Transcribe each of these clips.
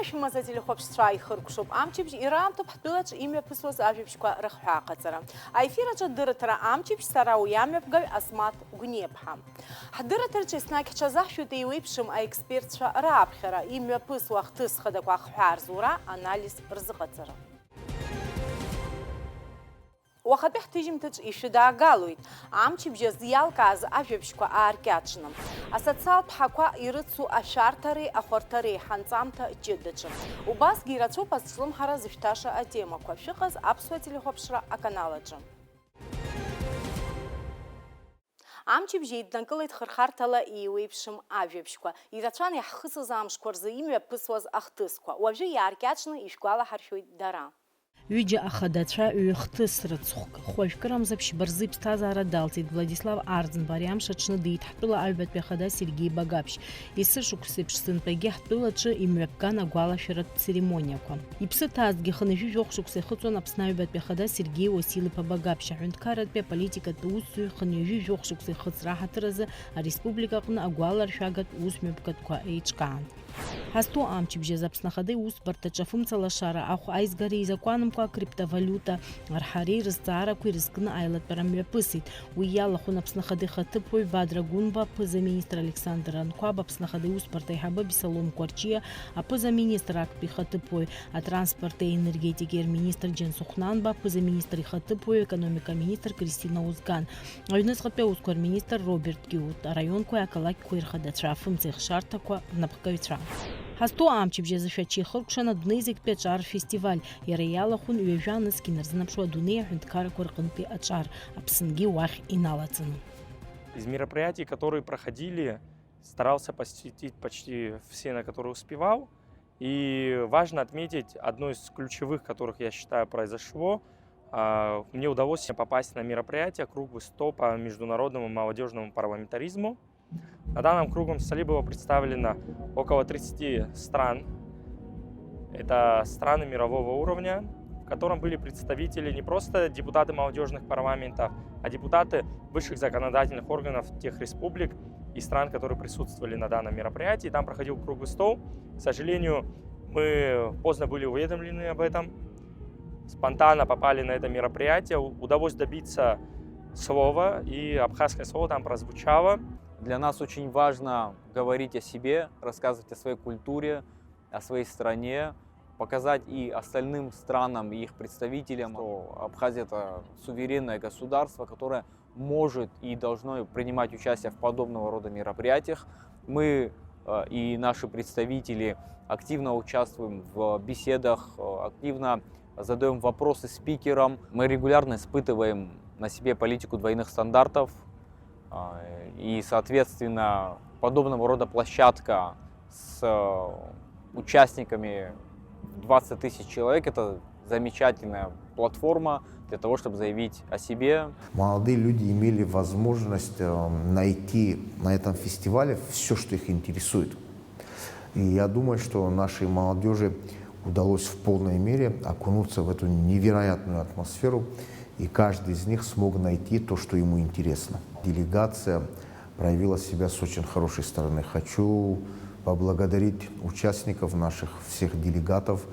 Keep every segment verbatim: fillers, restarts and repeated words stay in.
Шәымаз ателехәаԥшцәа ихыркәшоуп амчыбжь, ираамҭоуп ҳтәылаҿ имҩаԥысуаз ажәабжьқәа рыхҳәааҟаҵара. Аефир аҿы адырраҭара амчыбжь, сара уи амҩаԥгаҩ Асмаҭ Гәниаԥҳа. Ҳдырраҭараҿы еснагь ҳҽазаҳшәоит еиуеиԥшым аекспертцәа рааԥхьара, имҩаԥысуа ахҭыс хадақәа ахҳәаа рзура, анализ рзыҟаҵара. Уахатәи ҳҭыжьымҭаҿ ишәыдаагалоит амчыбжь азы иалкааз ажәабжьқәа ааркьаҿны, асоциалтә ҳақәа ирыцу ашәарҭареи ахәарҭареи ҳанҵамҭа ҷыдаҿы. Убасгьы ирацәоуп азҿлымҳара зышәҭаша атемақәа. Шәыҟаз аԥсуа телехәаԥшра аканал аҿы. Амчыбжь еиднакылеит хырхарҭала еиуеиԥшым ажәабжьқәа, ирацәан иаҳхысыз амшқәа рзы имҩаԥысуаз ахҭысқәа. Уажәы иааркьаҿны ишәгәалаҳаршәоит дара. Ҩыџьа ахадацәа ҩ-хҭыс рыцхәк, хәажәкырамза ԥшьба рзы иԥсҭазаара далҵит Владислав Арӡынба, ари амш аҽны диит ҳтәыла аҩбатәи ахада Сергеи Багаԥшь. Есышықәсеиԥш сынтәагьы ҳтәылаҿы имҩаԥган агәалашәаратә церемониақәа. Иԥсы ҭазҭгьы хынҩажәи жәохә шықәса ихыҵуан Аԥсны аҩбатәи ахада Сергеи Уасил-иԥа Багаԥшь, аҳәынҭқарратәи аполитикатәи усзуҩ хынҩажәи жәохә шықәса ихыҵра аҳаҭыр азы ареспублика аҟны агәаларшәагатә усмҩаԥгатәқәа еиҿкаан. Ҳазҭоу амчыбжь азы Аԥсны Ахада иусбарҭаҿы афымцалашара, ахә аизгареи изакәанымкәа акриптовалиута арҳареи рызҵаарақәеи рызкны аилатәара мҩаԥысит. Уи иалахәын Аԥсны Ахада ихаҭыԥуаҩ Бадра Гәынба, аԥыза-министр Александр Анқәаб, Аԥсны Ахада иусбарҭа аиҳабы Бесалом Кәарҷиа, аԥыза-министр актәи ихаҭыԥуаҩ, атранспорти аенергетикеи рминистр Џьансыхә Нанба, аԥыза-министр ихаҭыԥуаҩ, аекономика аминистр Кристина Узган, аҩныҵҟатәи аусқәа рминистр Роберт Киут, араионқәеи ақалақьқәеи рхадацәа, афымца ихшарҭақәа рнапхгаҩцәа. Ҳазҭоу амчыбжь азы шәачеихыркәшан адунеи зегьтәи аҿар рфестиваль, иара иалахәын ҩажәа нызқь инарзынаԥшуа адунеи аҳәынҭқаррақәа рҟынтәи аҿар, Аԥсынгьы уахь иналаҵаны. Из мероприятий, которые проходили, старался посетить почти все, на которые успевал. И важно отметить, одно из ключевых, которых, я считаю, произошло, а, мне удалось попасть на мероприятие «Круглый стол по международному молодежному парламентаризму». На данном круглом столе было представлено около тридцати стран. Это страны мирового уровня, в котором были представители, не просто депутаты молодежных парламентов, а депутаты высших законодательных органов тех республик и стран, которые присутствовали на данном мероприятии. Там проходил круглый стол. К сожалению, мы поздно были уведомлены об этом. Спонтанно попали на это мероприятие. У-, удалось добиться слова, и абхазское слово там прозвучало. Для нас очень важно говорить о себе, рассказывать о своей культуре, о своей стране, показать и остальным странам, и их представителям, что Абхазия — это суверенное государство, которое может и должно принимать участие в подобного рода мероприятиях. Мы, э, и наши представители активно участвуем в беседах, э, активно задаём вопросы спикерам. Мы регулярно испытываем на себе политику двойных стандартов, а, и, соответственно, подобного рода площадка с, э, участниками в двадцать тысяч человек — это замечательная платформа для того, чтобы заявить о себе. Молодые люди имели возможность, э, найти на этом фестивале всё, что их интересует. И я думаю, что нашей молодёжи удалось в полной мере окунуться в эту невероятную атмосферу, и каждый из них смог найти то, что ему интересно. Делегация проявила себя с очень хорошей стороны. Хочу поблагодарить участников, наших всех делегатов.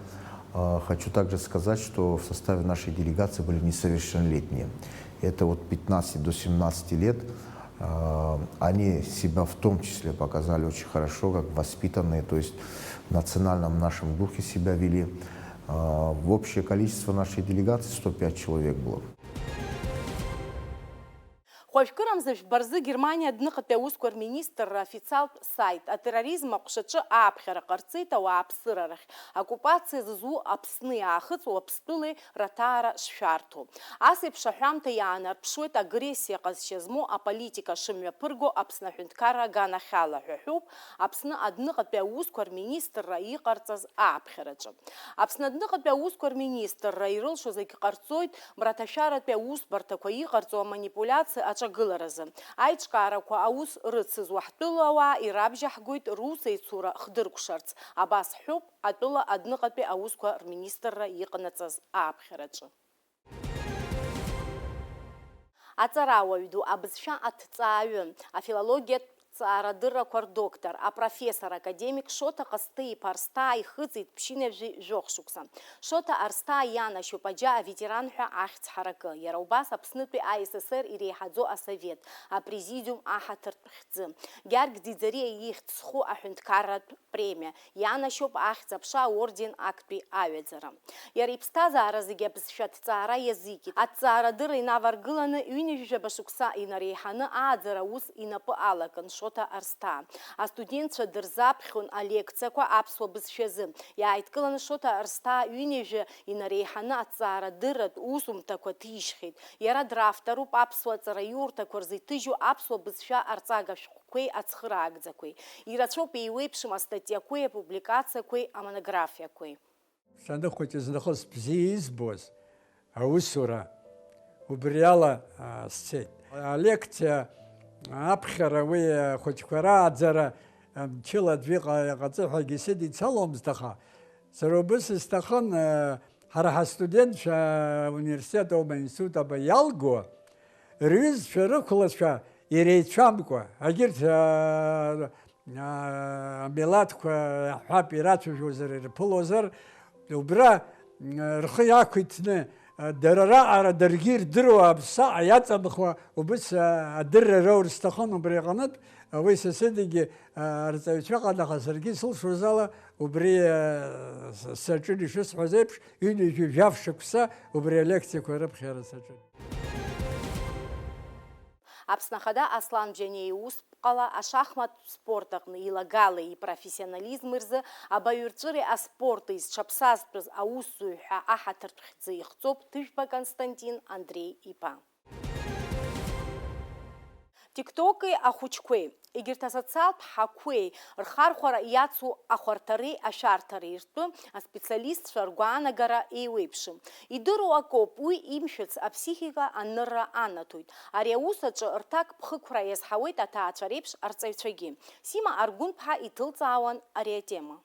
А, хочу также сказать, что в составе нашей делегации были несовершеннолетние. Это от пятнадцати до семнадцати лет. А, они себя в том числе показали очень хорошо, как воспитанные, то есть в национальном нашем духе себя вели. А, в общее количество нашей делегации сто пять человек было. Хәажәкырамза жәба рзы Германиа адәныҟатәи аусқәа рминистрра афициалтә сайт атерроризм аҟәшаҿы ааԥхьара ҟарҵеит ауааԥсыра рахь, оккупациа зызу Аԥсни Аахыҵ Уаԥстәылеи раҭаара шшәарҭоу. Ас еиԥш аҳәамҭа иаанарԥшуеит агрессиа ҟазшьа змоу аполитика шымҩаԥырго Аԥсны аҳәынҭқарра аганахьала ҳәа ҳәоуп Аԥсны адәныҟатәи аусқәа рминистрра иҟарҵаз ааԥхьараҿы. Аԥсны адәныҟатәи аусқәа рминистрра ирылшо зегь ҟарҵоит мраҭашәаратәи аусбарҭақәа иҟарҵо аманипулиациа аҿагыларазы. Аиҿкаарақәа аус рыцызуа ҳтәылауаа ирабжьаҳгоит рус еицура хдыркәшарц. Абас ҳәоуп атәыла адәныҟатәи аусқәа рминистрра иҟанаҵаз ааԥхьараҿы. Аҵарауаҩ ду, абызшәа аҭҵааҩы, афилологиатә Ҵаарадыррақәа рдоктор, апрофессор, академик Шоҭа Ҟасҭеи-иԥа Арсҭаа ихыҵит ԥшьынҩажәи жәохә шықәса. Шоҭа Арсҭаа ианашьоуп аџьа аветеран ҳәа ахьӡ ҳаракы, иара убас Аԥснытәи А С С Р иреиҳаӡоу асовет, апрезидиум аҳаҭыртә хьӡы. Гьаргь Ӡиӡариа ихьӡ зху аҳәынҭқарратә премиа, ианашьоуп Ахьӡ-аԥша аорден актәи аҩаӡара. Иара иԥсҭазаара зегьы абызшәа аҭҵаара иазикит. Аҭҵаарадырра инаваргыланы, ҩынҩажәаба шықәса инареиҳаны ааӡара аус инапы алакын Шоҭа Арсҭаа. Астудентцәа дырзаԥхьон алекциақәа аԥсуа бызшәазы. Иааидкыланы Шоҭа Арсҭаа ҩынҩажәа инареиҳаны аҭҵаарадырратә усумҭақәа ҭижьхьеит. Иара дравторуп аԥсуа ҵараиурҭақәа рзы иҭыжьу аԥсуа бызшәа арҵага шәҟәқәеи ацхыраагӡақәеи. Ирацәоуп еиуеиԥшым астатиақәеи апубликациақәеи амонографиақәеи. Саныхәыҷыз нахыс бзиа избоз аусура убриала, аа, сцеит. Алекциа аԥхьара уи ахәыҷқәа рааӡара, мчыла аӡәы иҟа-, иҟаҵы ҳәагьы сыдицаломызт, аха сара убыс исҭахын, аа, ҳара ҳастудентцәа, ауниверситет аума, аинститут аума иалго, рҩызцәа, рықәлацәа иреицәамкәа, егьырҭ, аа, аа, амилаҭқәа, иаҳҳәап, ирацәажәозар, ирԥылозар, убра, м, рхы иақәиҭны, а, дара раҟара даргьы ирдыруа аԥсаҟа иаҵанхуа убыс, а, адырра роур сҭахын. Убри аҟнытә, а, уи са сыдагьы, а, арҵаҩцәа ҟанаха саргьы исылшоз ала, убри, а, с-, саҿын, ишысҳәаз еиԥш, ҩынҩажәи жәаф шықәса убри алекциақәа рыԥхьара саҿын. Аԥсны Ахада Аслан Џьаниа иусԥҟала ашахматтә спорт аҟны илагалеи ипрофессионализми рзы абаҩрҵәыреи аспорти зҽаԥсазтәыз аусзуҩ ҳәа аҳаҭыртә хьӡы ихҵоуп Ҭыжәба Константин Андреи-иԥа. Тиктоки ахәыҷқәеи, егьырҭ асоциалтә ҳақәеи рхархәара иацу ахәарҭареи ашәарҭареи ртәы аспециалистцәа ргәаанагара еиуеиԥшым. Идыруа акоуп, уи имшәац аԥсихика анырра анаҭоит. Ари аус аҿы рҭакԥхықәра иазҳауеит аҭаацәа реиԥш арҵаҩцәагьы. Сима Аргәынԥҳа иҭылҵаауан ари атема.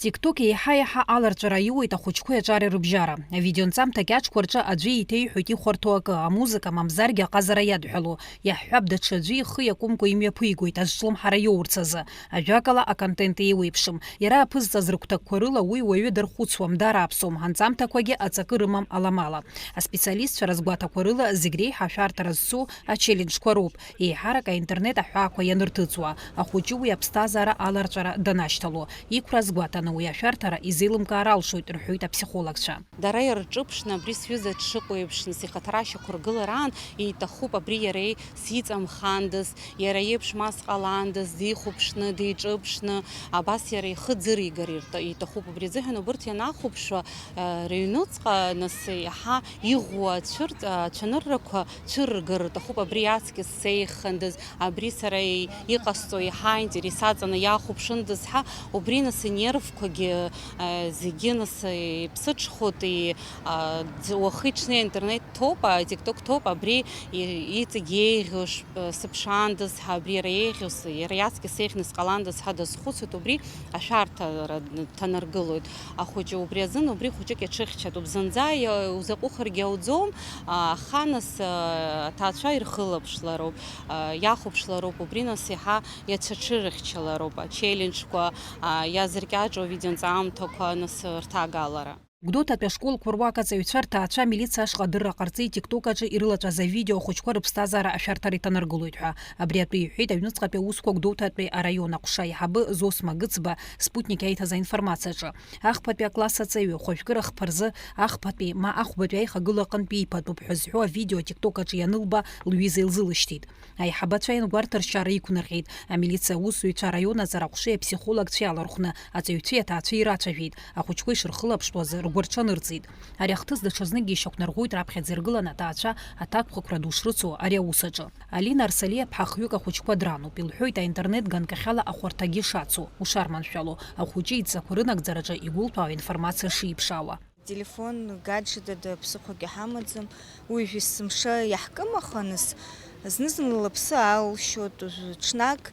TikTok еиҳа-еиҳа аларҵәара аиуеит ахәыҷқәеи аҿареи рыбжьара. Авидеонҵамҭа кьаҿқәа рҿы аӡәы еиҭеиҳәоит ихәарҭоу акы, амузыка мамзаргьы аҟазара иадҳәалоу. Иаҳҳәап, даҽаӡәы ихы иакәымкәа имҩаԥигоит азҿлымҳара иоурц азы. Ажәакала, аконтент еиуеиԥшым. Иара аԥызҵаз рыгәҭакқәа рыла уи уаҩы дархәыцуам, дарааԥсом, анҵамҭақәагьы аҵакы рымам аламала. Аспециалистцәа рызгәаҭақәа рыла зегь реиҳа ашәарҭара зцу ачелленџьқәа роуп, еиҳарак аинтернет аҳәаақәа ианырҭыҵуа, ахәыҷы уи аԥсҭазаара аларҵәара данашьҭало. Иқәра азгәаҭаны уи ашәарҭара изеилымкаар алшоит, рҳәоит аԥсихологцәа. Дара ирҿыԥшны, абри сҩыза дшыҟоу еиԥш, нас ихаҭара шьақәыргылараан, иҭахуп абри иареи сиҵамхандаз, иара иеиԥш ма сҟаландаз, дихәаԥшны, диҿыԥшны, абас иара ихы ӡыригар ирҭ-, иҭахуп. Убри азыҳәан убырҭ ианахәаԥшуа, э, рыҩнуҵҟа, нас, иаҳа иӷәӷәоу ацәырҵ-, ацәаныррақәа цәырыргар рҭахуп, абри аҵкьыс сеихандаз, абри сара и-, иҟасҵо иаҳа аинтерес аҵаны иахәаԥшындаз ҳәа, убри нас инервқәагьы, э, зегьы нас иԥсыҽхәоит, и-, а, ӡ-, уахи-ҽни аинтернет ҭоуп, а, TikTok ҭоуп, абри и-, иҵегь еиӷьу ш-, э, сыԥшаандаз ҳәа, абри иара еиӷьу с-, иара иаҵкьыс еиӷьны сҟаландаз ҳәа дазхәыцуеит, убри ашәарҭара ҭанаргылоит. Ахәыҷы убри азын убри хәыҷык иаҽыхьчатәуп. Зынӡа иа-, узаҟәыхыргьы ауӡом, а, аха нас, а, аҭаацәа ирхылаԥшлароуп, а, иахәаԥшлароуп, убри нас иаҳа иацәаҽырыхьчалароуп ачелленџьқәа, а, иазыркьаҿу авидеонҵамҭақәа нас рҭагалара. Гәдоуҭатәи ашколқәа руак аҵаҩцәа рҭаацәа амилициа ашҟа адырра ҟарҵеит TikTok аҿы ирылаҵәаз авидео ахәыҷқәа рыԥсҭазаара ашәарҭара иҭанаргылоит ҳәа. Абри атәы иҳәеит аҩныҵҟатәи аусқәа Гәдоуҭатәи араион аҟәша аиҳабы Зосма Гыцба Спутник иаиҭаз аинформациаҿы. Ахԥатәи акласс аҵаҩы, хәажәкыра хԥа рзы ахԥатәи ма ахәбатәи аихагыла аҟынтә иԥатәуп ҳәа зҳәо авидео TikTok аҿы ианылба, лҩыза илзылышьҭит. Аиҳабацәа иангәарҭа ршьара иқәнарҟьеит. Амилициа аусзуҩцәа араион аҵара аҟәшеи аԥсихологцәеи иалархәны, аҵаҩцәеи аҭаацәеи ирацәажәеит, ахәыҷқәа ишырхылаԥштәуаз ргәы рҽанырҵеит. Ари ахҭыс даҽазныкгьы ишьақәнарӷәӷәоит раԥхьаӡа иргыланы аҭаацәа аҭакԥхықәра ду шрыцу ари аус аҿы. Алина Арсалиа ԥҳа хҩык ахәыҷқәа дрануп, илҳәоит аинтернет ганкахьала ахәарҭагьы шацу, ушарманшәало, ахәыҷы идҵақәа рынагӡараҿы игәылҭәаау аинформациа шиԥшаауа. Телефон гаджет ада ԥсыхәагьы ҳамаӡам. Уажә есымша иаҳкым, аха нас зны-зынла лыԥсы алшоит, уажә ҽнак,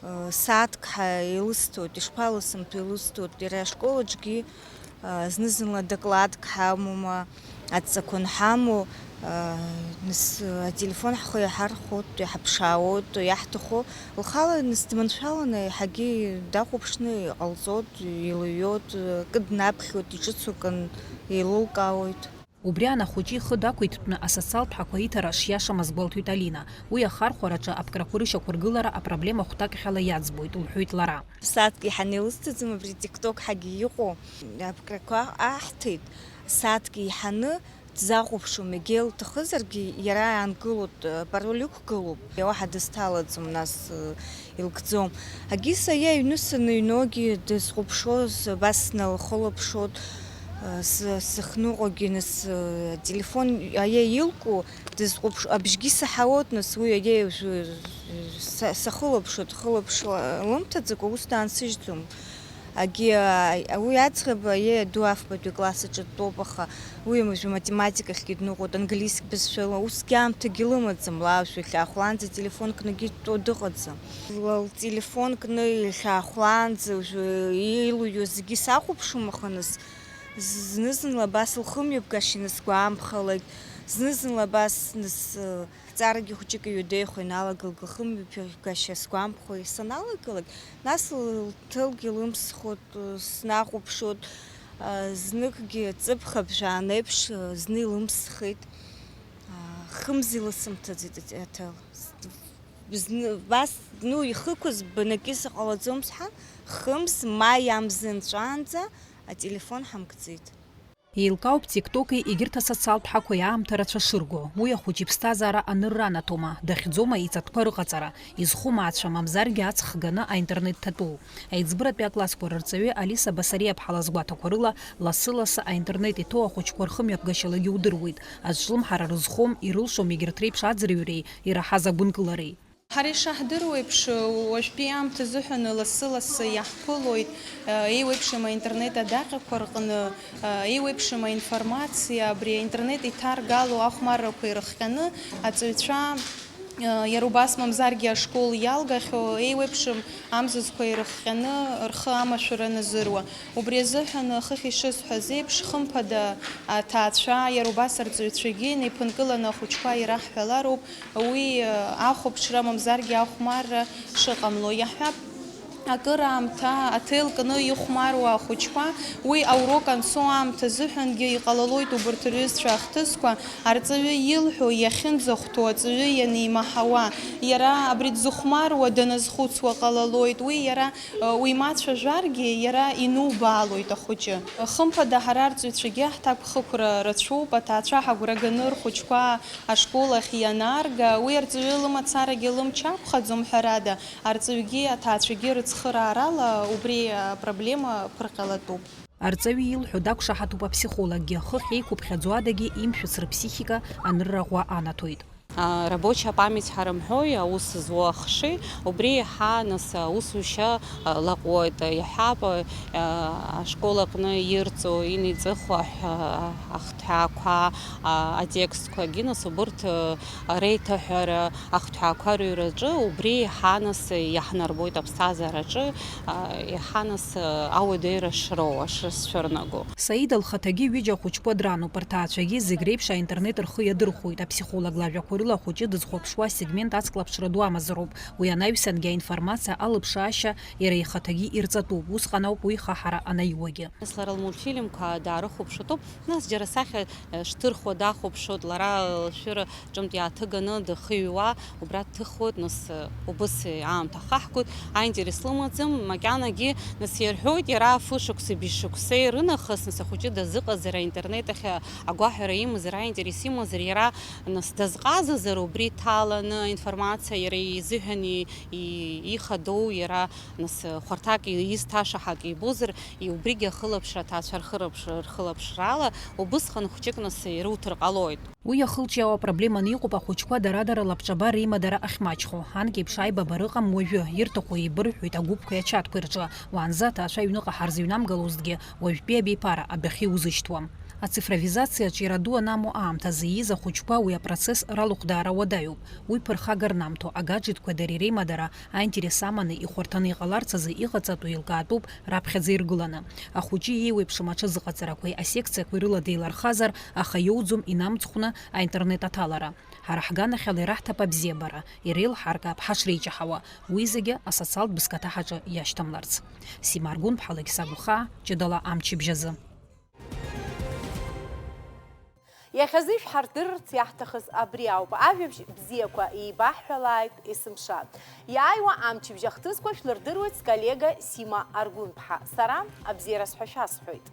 э, сааҭк ҳа-, илысҭоит, ишԥалысымҭо, илысҭоит. Иара ашкол аҿгьы, э, зны-зынла докладк ҳамоума, адҵақәа анҳамоу, Нас ателефон ҳхы иаҳархәоит, иҳаԥшаауеит, иаҳҭаху. Лхала нас дманшәаланы еиҳагьы дахәаԥшны иҟалҵоит, илыҩуеит, акы днаԥхьоит, иҿыцу акын еилылкаауеит. Убри аан ахәыҷы ихы дақәиҭтәны асоциалтә ҳақәа иҭара шиашам азгәалҭоит Алина. Уи ахархәараҿы аԥкрақәа рышьақәыргылара апроблема хәҭакхьала иаӡбоит, лҳәоит лара. Сааҭк еиҳаны илысҭаӡом абри TikTok ҳәагьы иҟоу. Аԥкрақәа аҳҭеит, сааҭк еиҳаны дсахәаԥшуам, егьа илҭахызаргьы иара иаангылоит, пароль ықәгылоуп, уаҳа дысҭалаӡом, нас, э, илкӡом. Агьыс аиа аҩны саныҩногьы дысхәаԥшуаз, абас сналхылаԥшуеит, э, сы-, сыхныҟәагьы, нас, э, ателефон аиа илку дысхәаԥш-, абжьгьы саҳауеит, нас уи аиа уажәы, э, са-, сахылаԥшуеит, хылаԥшла лымҭаӡакәа ус даансыжьӡом. Агьи, а, уи аӡӷаб, аиеи аду афбатәи класс аҿы дтәоуп, аха уи уажәы математикахьгьы дныҟәоит, английск бызшәала, усгьы аамҭагьы лымаӡам, лажәа ихьаахәлаанӡа телефон кны дтәоу дыҟаӡам. Ла лтелефон кны ихьаахәлаанӡа уажәы еилыҩуа зегьы сахәаԥшуам, аха нас з-, зны-зынла абас лхымҩаԥгашьа нас сгәамԥхалоит, зны-зынла абас нас, э, Ҭҵаарагьы хәыҷык иҩадеихо иналагалак лхымҩаԥгашьа сгәамԥхо саналагалак, нас лҭылгьы лымсхуеит, снахәаԥшуеит, зныкгьы ҵыԥх абжаан еиԥш зны илымсхит. Хымз илысымҭаӡеит аҭел. Зны, убас, ну, ихықәыз бнакьыс ҟалаӡом сҳәан, хымз, маи амза нҵәаанӡа ателефон ҳамкӡеит. Еилкаауп TikTok-и егьырҭ асоциалтә ҳақәеи аамҭа рацәа шырго. Уи ахәыҷы иԥсҭазаара анырра анаҭома, дахьӡома иҵатәқәа рыҟаҵара, изхәымаацәа мамзаргьы аҵх ганы аинтернет ҭатәоу. Аиҵбыратәи аклассқәа рырҵаҩы Алиса Басариаԥҳа лазгәаҭақәа рыла, лассы-лассы аинтернет иҭоу ахәыҷқәа рхымҩаԥгашьалагьы удыруеит, азҿлымҳара рызхом, ирылшом егьырҭ реиԥш аӡырҩреи ираҳаз агәынкылареи. Ҳара ишаҳдыруеиԥш, уажәтәи аамҭа азыҳәан лассы-лассы иаҳԥылоит, еиуеиԥшым аинтернет адаҟьақәа рҟны, еиуеиԥшым аинформациа, абри аинтернет иҭаргало ахәмаррақәа ирыхҟьаны, аҵаҩцәа, иара убас мамзаргьы ашкол иалгахьоу, еиуеиԥшым амзызқәа ирыхҟьаны рхы амашәара назыруа. Убри азыҳәан, хыхь ишысҳәаз еиԥш, хымԥада, аҭаацәа, иара убас арҵаҩцәагьы инеиԥынкыланы ахәыҷқәа ираҳҳәалароуп, уи, ахәаԥшра мамзаргьы ахәмарра шыҟамло. Иаҳҳәап, акыраамҭа аҭел кны ихәмаруа ахәыҷқәа, уи аурок анцо аамҭа азыҳәангьы иҟалалоит убарҭ рҩызцәа ахҭысқәа, арҵаҩы илҳәо иахьынӡахәҭоу аҵаҩы ианимаҳауа, иара абри дзыхәмаруа даназхәыцуа ҟалалоит, уи иара уимацәажәаргьы, иара инубаалоит ахәыҷы. Хымԥада, ҳара арҵаҩцәагьы ҳҭакԥхықәра рацәоуп, аҭаацәа ҳагәра ганы рхәыҷқәа ашкол ахь ианаарга, уи арҵаҩы лымацарагьы лымч ақәхаӡом, ҳәарада, арҵаҩгьы аҭаацәагьы рыцхыраарала убри апроблема ԥырҟьалатәуп. Арҵаҩы илҳәо дақәшаҳаҭуп аԥсихологгьы, хыхь еиқәыԥхьаӡо адагьы имшәыц рыԥсихика анырра ӷәӷәа анаҭоит. А, рабочая память ҳәа рымҳәои, аус зуа ахши, убри еиҳа, нас, аусушьа, а, лаҟәуеит, иаҳҳәап, а, ашкол аҟны ирҵо, инеиҵыху аҳ-, ахҭҳәаақәа, а, атекстқәагьы, нас, убырҭ, а, реиҭаҳәара ахҭҳәаақәа рыҩраҿы, убри еиҳа, нас, иаҳнарбоит аԥсҭазаараҿы, а, еиҳа, нас, а, ауадаҩра шроуа, шысцәырнаго. Саида лхаҭагьы ҩыџьа ахәыҷқәа дрануп, рҭаацәагьы зегь реиԥш аинтернет рхы иадырхәоит, аԥсихолог лажәақәа рыла ахәыҷы дызхәаԥшуа асегмент аҵклаԥшра ду амазароуп, уи анаҩсангьы аинформациа алыԥшаашьа иара ихаҭагьы ирҵатәуп, усҟан ауп уи хаҳара анаиуагьы. Нас лара лмультфильмқәа даарыхәаԥшуатәуп, нас џьара асахьа, э, шҭырхуа дахәаԥшуеит, лара лшәыра ҿымҭ иааҭыганы дыхыҩуа, убра дҭыхуеит, нас, э, убыс аамҭа ахаҳгоит, аинтерес лымаӡам, макьанагьы, нас, ирҳәоит, иара фышықәса, бжьшықәсеи рынахыс, нас, ахәыҷы дазыҟазар, аинтернет ахь агәаҳәара имазар, аинтерес имазар, иара, нас, дазҟазазар, убри иҭаланы аинформациа иара изыҳәан и-, и-, ихадоу, иара, нас, хәарҭак и-, изҭаша ҳак ибозар, и-, убригьы ахылаԥшра аҭаацәа рхылаԥш-, рхылаԥшрала убысҟан хәҷык, нас, ирылҭар ҟалоит. Уи иахылҿиаауа проблеманы иҟоуп ахәыҷқәа дара-дара лабҿаба реимадара ахьмаҷхо. Анкьеиԥш аибабара ыҟам уажәы, ирҭаху еибырҳәоит агәыԥқәеи ачатқәеи рҿы. Уаанӡа аҭаацәа аҩныҟа ҳарзыҩнамгалозҭгьы, уажәтәи абиԥара адәахьы иузышьҭуам. Ацифровизациаҿ иара ду анамоу аамҭазы ииз ахәыҷқәа уи апроцесс ралыхәдаара уадаҩуп. Уи ԥырхага рнамҭо, агаджетқәеи дареи реимадара аинтерес аманы ихәарҭаны иҟаларц азы иҟаҵатәу еилкаатәуп раԥхьаӡа иргыланы. Ахәыҷы иеиуеиԥшым аҽазыҟаҵарақәеи асекциақәеи рыла деилархазар, аха иоуӡом инамҵхәны аинтернет аҭалара. Ҳара ҳганахьала ираҳҭап абзиабара, иреилҳаркаап ҳашреиҷаҳауа, уи зегьы асоциалтә бызкаҭаҳаҿы иашьҭамларц. Сима Аргәынԥҳа, Алықьса Гәхаа, ҷыдала амчыбжь азы. Иахьазы ишәҳардырырц иаҳҭахыз абри ауп. Ажәабжь бзиақәа еибаҳҳәалааит есымша. Иааиуа амчыбжь ахҭысқәа шәлырдыруеит сколлега Сима Аргәынԥҳа. Сара абзиараз ҳәа шәасҳәоит.